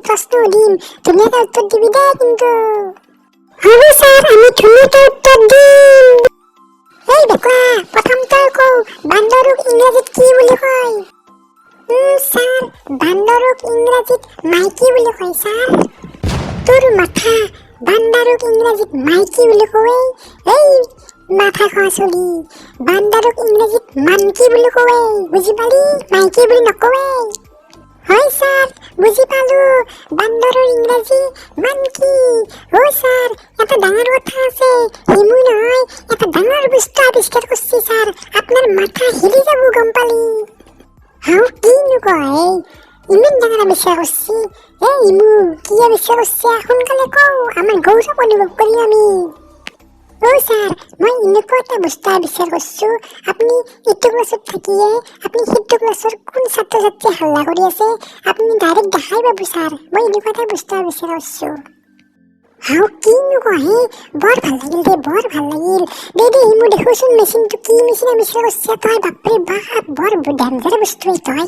প্ৰশ্ন সুধিম, ধুনীয়াকে উত্তৰ দিবি দেই কিন্তু। হ'ব ছাৰ, আমি ধুনীয়াকে উত্তৰ দিম। এই বেকলা, প্ৰথম তই কওঁ, বান্দৰক ইংৰাজীত কি বুলি কয়? ছাৰ, বান্দৰক ইংৰাজীত মাইকী বুলি কয় ছাৰ। তোৰ মাথা, বান্দাৰক ইংৰাজীত মাইকী বুলি কয়? এই মাথা খোৱা চলি, বান্দাৰক ইংৰাজীত মানকি বুলি কয়, বুজি পালি? মাইকী বুলি নকয়। হয় ছাৰ, বুজি পালো, বান্দৰৰ ইংৰাজী মানকি। অ' ছাৰ, এটা ডাঙৰ কথা আছে। হিমু নহয়, এটা ডাঙৰ বস্তু আৱিষ্কাৰ কৰিছে ছাৰ, আপোনাৰ মাথা হিলি যাব গম পালি। হাও, কিনো কয়, ইমান ডাঙৰ আৱিষ্কাৰ কৰিছে? এই ইমু, কি আৱিষ্কাৰ কৰিছে সোনকালে কওঁ, আমাৰ গৌৰৱ অনুভৱ কৰি আমি। অ' ছাৰ, মই এনেকুৱা এটা বস্তু আৱিষ্কাৰ কৰিছোঁ, আপুনি ইটো ক্লাছত থাকিয়ে আপুনি সিটো ক্লাছৰ কোন ছাত্ৰ ছাত্ৰীয়ে হাল্লা কৰি আছে আপুনি ডাইৰেক্ট দেখাই পাব ছাৰ। মই এনেকুৱা এটা বস্তু আৱিষ্কাৰ কৰিছোঁ। হাও, কিনো কয় হে, বৰ ভাল লাগিল দে, বৰ ভাল লাগিল। দে দে ইমু, দেখোচোন মেচিনটো, কি মেচিন আৱিষ্কাৰ কৰিছে তই? বাপৰে বাপ, বৰ ডেঞ্জাৰ বস্তু এই তই।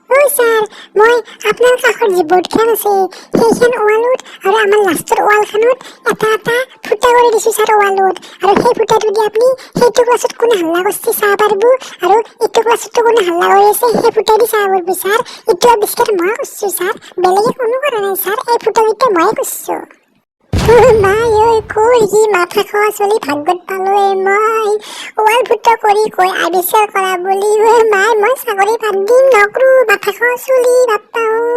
অ' ছাৰ, মই আপোনাৰ কাষৰ যি বৰ্ডখন আছে, সেইখন ৱালত আৰু আমাৰ লাষ্টৰ ৱালখনত এটা এটা ফুটা কৰি দিছোঁ ছাৰ ৱালত, আৰু সেই ফুটাটো দি আপুনি সেইটো ক্লাছত কোনে হাল্লা কৰিছে চাব পাৰিব আৰু এইটো ক্লাছতো কোনে হাল্লা কৰি আছে সেই ফুটা দি চাব পাৰিব ছাৰ। এইটো আৱিষ্কাৰ মই কৰিছোঁ ছাৰ, বেলেগে কোনো কৰা নাই ছাৰ, এই ফুটাকেইটা ময়ে কৰিছোঁ। মাই ঐ, ক'ৰ সি মাথা খোৱা চলি ভাগ্যত পালো এই মই, ৱাল ফুটা কৰি কৈ আৱিষ্কাৰ কৰা বুলি। ঐ মাই, মই চাকৰি বাদ দিম, নকৰো। মাথা খোৱা চলি, বাপ্পা ঐ।